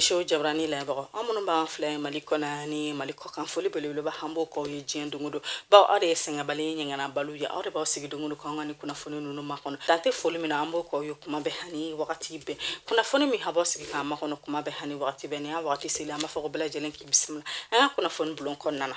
show jabarani lamɛnbagaw, an minnu b'an filɛ Mali kɔnɔ ni Mali kɔkan, foli belebeleba an b'o k'aw ye diɲɛ don o don, bawo aw de ye sɛgɛnbali ɲɛgɛnnabaliw ye, aw de b'aw sigi don o don k'an ka ni kunnafoni ninnu makɔnɔ. Dan tɛ foli min na, an b'o k'aw ye kuma bɛɛ ani wagati bɛɛ. Kunnafoni min a b'aw sigi k'an makɔnɔ kuma bɛɛ ani wagati bɛɛ, nin y'a wagati seli, an b'a fɔ ko bɛɛ lajɛlen k'i bisimila an ka kunnafoni bulon kɔnɔna na.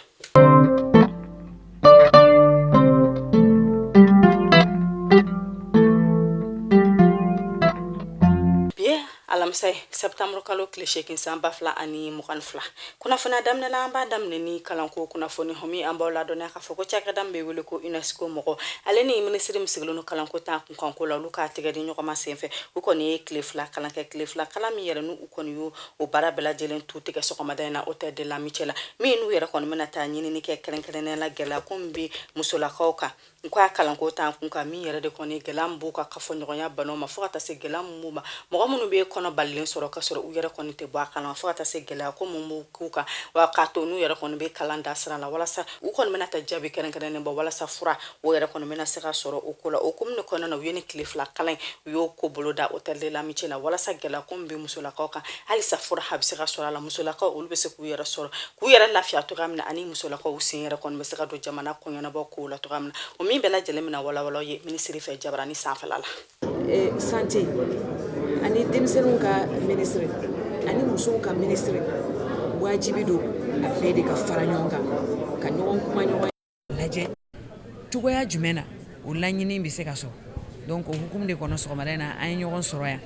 Bi ye alamisa ye, sɛptanburu kalo tile 8, san 2022. Kunnafoniya daminɛ la, an b'a daminɛ ni kalanko kunnafoni hɔmi. An b'aw ladɔnniya k'a fɔ ko cakɛda min bɛ wele ko UNESCO mɔgɔ, ale ni minisiri min sigilen don kalanko ta kunkanko la, olu k'a tɛgɛ di ɲɔgɔn ma senfɛ, u kɔni ye tile 2 kalan kɛ. Tile 2 kalan min yɛrɛ n'u kɔni y'o o baara bɛɛ lajɛlen tu tigɛ sɔgɔmada in na Hôtel de l'Amitié la, min n'u yɛrɛ kɔni bɛna taa ɲinini kɛ kɛrɛnkɛrɛnnenya la gɛlɛya ko min bɛ musolakaw kan u ka kalanko ta kun kan, min yɛrɛ de kɔni gɛlɛya min b'u ka kafoɲɔgɔnya banaw ma, fo ka taa se gɛlɛya min b'u ma, mɔgɔ minnu bɛ kɔnɔ balilen sɔrɔ ka sɔrɔ u yɛrɛ kɔni tɛ bɔ a kalama, fo ka taa se gɛlɛya ko min b'u k'u kan, wa k'a to n'u yɛrɛ kɔni bɛ kalan da sira la, walasa u kɔni bɛna taa jaabi kɛrɛnkɛrɛnnen bɔ walasa fura o yɛrɛ kɔni bɛna se ka sɔrɔ o ko la. O hukumu de kɔnɔna na, u ye ni tile 2 kalan in, u y'o ko boloda Hôtel de l'Amitié la, walasa gɛlɛya ko min bɛ musolakaw kan, halisa fura a bɛ se ka sɔrɔ a la, musolakaw olu bɛ se k'u yɛrɛ sɔrɔ, k'u yɛrɛ lafiya cogoya min na, ani musolakaw sen yɛrɛ kɔni bɛ se ka don jamana koɲɛnabɔ kow la cogoya min na. O min bɛɛ lajɛlen bɛna walawala ye minisiri fɛ jabarani sanfɛla la. Santé ani denmisɛnninw ka minisiri ani musow ka minisiri, wajibi don a bɛɛ de ka fara ɲɔgɔn kan ka ɲɔgɔn kuma ɲɔgɔn lajɛ cogoya jumɛn na o laɲini bɛ se ka sɔrɔ. Donc o hukumu de kɔnɔ, sɔgɔmada in na an ye ɲɔgɔn sɔrɔ yan.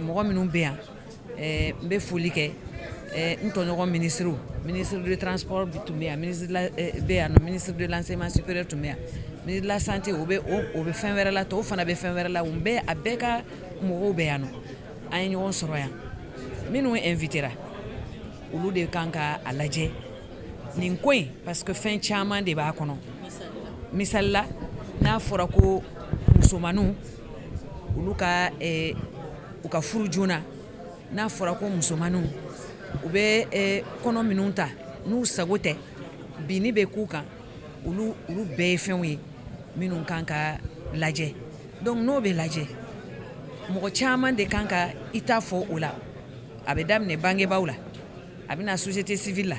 Mɔgɔ minnu bɛ yan, n bɛ foli kɛ n tɔɲɔgɔn minisiriw, ministre de transport tun bɛ yan, ministre bɛ yan, ministre de l'enseignement supérieur tun bɛ yan, ministre de la santé, o bɛ o bɛ fɛn wɛrɛ la, tɔw fana bɛ fɛn wɛrɛ la, u bɛɛ a bɛɛ ka mɔgɔw bɛ yan nɔ. An ye ɲɔgɔn sɔrɔ yan. Minnu invitera, olu de kan ka a lajɛ nin ko in, parce que fɛn caman de b'a kɔnɔ. Misali la, n'a fɔra ko musomanninw olu ka u ka furu joona, n'a fɔra ko musomanninw u bɛ kɔnɔ minnu ta n'u sago tɛ, binni bɛ k'u kan, olu bɛɛ ye fɛnw ye minnu kan ka lajɛ. Donc n'o bɛ lajɛ, mɔgɔ caman de kan ka i ta fɔ o la. A bɛ daminɛ bangebaaw la, a bɛ na société civile la,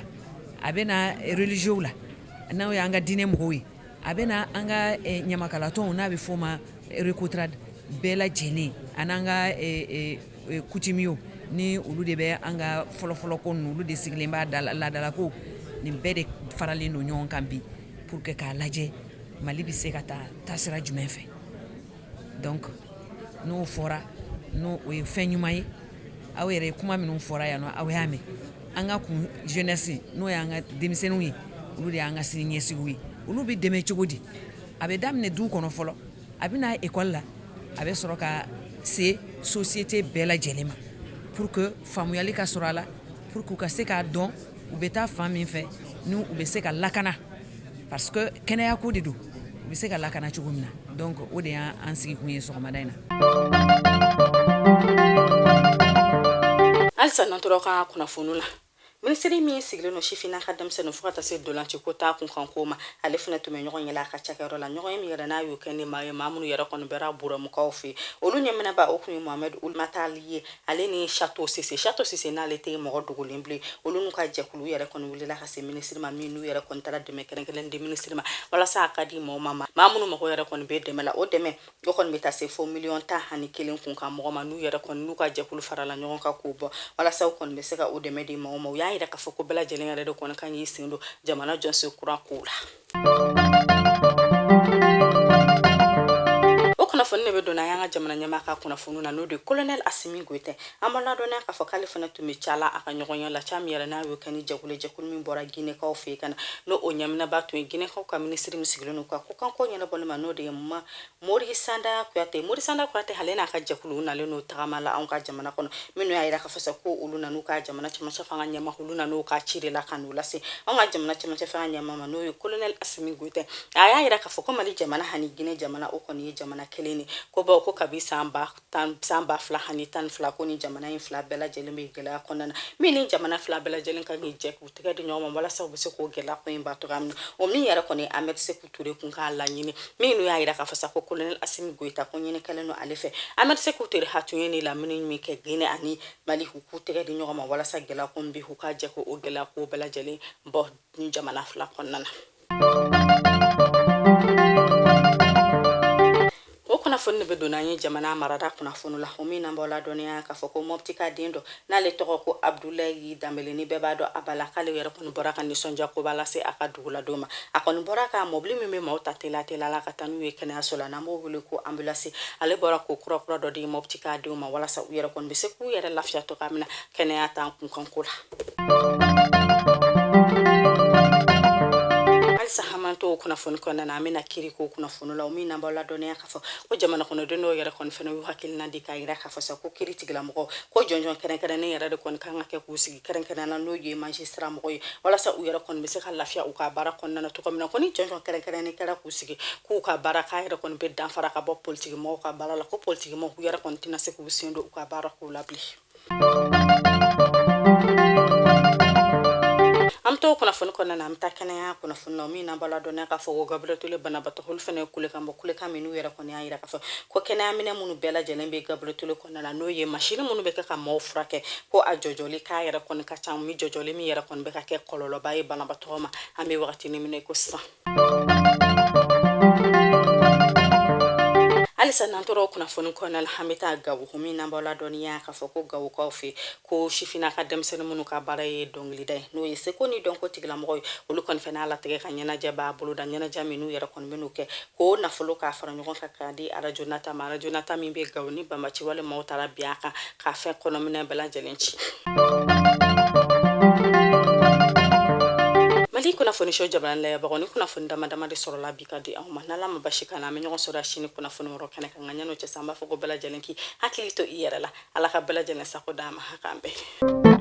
a bɛ na religieux la, n'o y'an ka diinɛ mɔgɔw ye, a bɛ na an ka ɲamakalatɔnw, n'a bɛ f'o ma Recotrad, bɛɛ lajɛlen, ani an ka coutumiers, ni olu de bɛ an ka fɔlɔfɔlɔ ko ninnu, olu de sigilen b'a laadalako nin bɛɛ de faralen don ɲɔgɔn kan bi pour que k'a lajɛ Mali bɛ se ka taa taasira jumɛn fɛ. Donc n'o fɔra, n'o o ye fɛn ɲuman ye. Aw yɛrɛ ye kuma minnu fɔra yan nɔ, aw y'a mɛn. An ka kun jeunesse, n'o y'an ka denmisɛnninw ye, olu de y'an ka sini ɲɛsigiw ye. Olu bɛ dɛmɛ cogo di? A bɛ daminɛ du kɔnɔ fɔlɔ, a bɛ na école la, a bɛ sɔrɔ ka se société bɛɛ lajɛlen ma, pour que faamuyali ka sɔrɔ a la, pour que u ka se k'a dɔn u bɛ taa fan min fɛ, n'u u bɛ se ka lakana, parce que kɛnɛya ko de don, u bɛ se ka lakana cogo min na. Donc o de y'an sigikun ye sɔgɔmada in na. Halisa n'an tora ka kunnafoni la, minisiri min sigilen don sifinna ka denmisɛnninw fo ka taa se dolanci ko ta kunkan ko ma, ale fana tun bɛ ɲɔgɔn ye la a ka cakɛyɔrɔ la, ɲɔgɔn ye min yɛrɛ n'a y'o kɛ ni maa ye, maa minnu yɛrɛ kɔni bɛra burɛmukaw fɛ, olu ɲɛminɛba o tun ye Mohamed Matali ye, ale ni Chato Sise. Chato Sise n'ale tɛ mɔgɔ dogolen bilen, olu n'u ka jɛkulu yɛrɛ kɔni wulila ka se minisiri ma, min n'u yɛrɛ kɔni taara dɛmɛ kɛrɛnkɛrɛn di minisiri ma walasa a ka di maaw ma, maa minnu mago yɛrɛ kɔni bɛ dɛmɛ la. O dɛmɛ o kɔni bɛ taa se fo miliyɔn 11 kun kan mɔgɔ ma, n'u yɛrɛ kɔni n'u ka jɛkulu farala ɲɔgɔn kan k'o bɔ walasa u kɔni bɛ se ka o dɛmɛ di maaw ma. U y'a yira k'a fɔ ko bɛɛ lajɛlen yɛrɛ de kɔni kan k'i sen don jamana jɔsen kura kow la. O kunnafoni de bɛ don an ka jamana ɲɛmaa ka kunnafoni na, n'o de ye colonel Asimi Goyita. An b'a ladɔnniya k'a fɔ k'ale fana tun bɛ ca la a ka ɲɔgɔnye la, ca min yɛrɛ n'a y'o kɛ ni jɛkulu, jɛkulu min bɔra Ginekaw fɛ yen ka na, n'o o ɲɛminɛba tun ye Ginekaw ka minisiri min sigilen don ka kɔkanko ɲɛnabɔli ma, n'o de ye Mori Sanda Kuyate. Mori Sanda Kuyate, ale n'a ka jɛkulu nalen n'o tagama la anw ka jamana kɔnɔ, minnu y'a yira k'a fɔ sa ko olu nan'u ka jamana cɛmancɛ fanga ɲɛmaa, olu nan'u ka ci de la ka n'u lase anw ka jamana cɛmancɛ fanga ɲɛmaa ma, n'o ye colonel Asimi Goyita. A y'a yira k'a fɔ ko Mali jamana ani Guinée jamana, o kɔni ye jamana kelen de. Ko bawo ko kabi san 2012 ko ni jamana in fila bɛɛ lajɛlen bɛ gɛlɛya kɔnɔna na, min ni jamana fila bɛɛ lajɛlen kan k'i jɛ k'u tɛgɛ di ɲɔgɔn ma walasa u bɛ se k'o gɛlɛya ko in ban cogoya min na. O min yɛrɛ kɔni Ahmed Sékou Touré kun k'a laɲini, min n'u y'a yira k'a fɔ sa ko colonel Assimi Goïta ko ɲini kɛlen don ale fɛ. Ahmed Sékou Touré ha tun ye nin lamini min kɛ Guinée ani Mali k'u k'u tɛgɛ di ɲɔgɔn ma walasa gɛlɛya ko min bɛ u ka jɛ k'o gɛlɛya ko bɛɛ lajɛlen bɔ ni jamana fila kɔnɔna na. O kunnafoni de bɛ don an ye jamana marada kunnafoni la, o min n'an b'aw ladɔnniya k'a fɔ ko Mɔpti ka den dɔ n'ale tɔgɔ ko Abudulayi Danbele, ni bɛɛ b'a dɔn a bala, k'ale yɛrɛ kɔni bɔra ka nisɔndiya koba lase a ka duguladenw ma. A kɔni bɔra ka mɔbili min bɛ maaw ta teliya teliya la ka taa n'u ye kɛnɛyaso la, n'an b'o wele ko ambulance, ale bɔra k'o kura kura dɔ di Mɔpti ka denw ma walasa u yɛrɛ kɔni bɛ se k'u yɛrɛ lafiya cogoya min na kɛnɛya ta kunkanko la. Halisa an to kunnafoni kɔnɔna na, an bɛna kiri ko kunnafoni la, o min n'an b'aw ladɔnniya k'a fɔ ko jamana kɔnɔden dɔw yɛrɛ kɔni fana y'u hakilina di k'a yira k'a fɔ sa ko kiri tigilamɔgɔ ko jɔnjɔn kɛrɛnkɛrɛnnen yɛrɛ de kɔni kan ka kɛ k'u sigi kɛrɛnkɛrɛnnen na, n'o ye magistrat mɔgɔ ye, walasa u yɛrɛ kɔni bɛ se ka lafiya u ka baara kɔnɔna na cogo min na. Ko ni jɔnjɔn kɛrɛnkɛrɛnnen kɛra k'u sigi k'u ka baara k'a yɛrɛ kɔni bɛ danfara ka bɔ politiki mɔgɔw ka baara la, ko politiki mɔgɔw yɛrɛ kɔni tɛna se k'u sen don u ka baara kow la bilen. An bɛ to kunnafoni kɔnɔna na, an bɛ taa kɛnɛya kunnafoni na, min n'an b'a ladɔnniya k'a fɔ ko Gabriel Touré banabaatɔ olu fana ye kulekan bɔ, kulekan min n'u yɛrɛ kɔni y'a yira k'a fɔ ko kɛnɛya minɛn minnu bɛɛ lajɛlen bɛ Gabriel Touré kɔnɔna na, n'o ye masini minnu bɛ kɛ ka maaw furakɛ, ko a jɔjɔli k'a yɛrɛ kɔni ka ca, min jɔjɔli min yɛrɛ kɔni bɛ ka kɛ kɔlɔlɔba ye banabaatɔ ma an bɛ wagati min na i ko sisan. Halisa n'an tora o kunnafoni kɔnɔna la, an bɛ taa Gawo, min n'an b'aw ladɔnniya k'a fɔ ko Gawokaw fɛ ko sifinna ka denmisɛnnin minnu ka baara ye dɔnkilida ye, n'o ye seko ni dɔnko tigilamɔgɔ ye, olu kɔni fana y'a latigɛ ka ɲɛnajɛ b'a boloda, ɲɛnajɛ min n'u yɛrɛ kɔni bɛn'o kɛ k'o nafolo k'a fara ɲɔgɔn kan k'a di arajo nata ma, arajo nata min bɛ Gawo ni banbaci wale maaw taara bin a kan k'a fɛn kɔnɔminɛ bɛɛ lajɛlen ci. Mali kunnafoni so jabarani lajɛbagaw, ni kunnafoni dama dama de sɔrɔla bi ka di anw ma. N'Ala ma basi k'an na, an bɛ ɲɔgɔn sɔrɔ sini kunnafoni wɛrɛ kɛnɛ kan. Nka ɲan'o cɛ sa, an b'a fɔ ko bɛɛ lajɛlen k'i hakili to i yɛrɛ la. Ala ka bɛɛ lajɛlen sago d'an ma, k'an bɛn.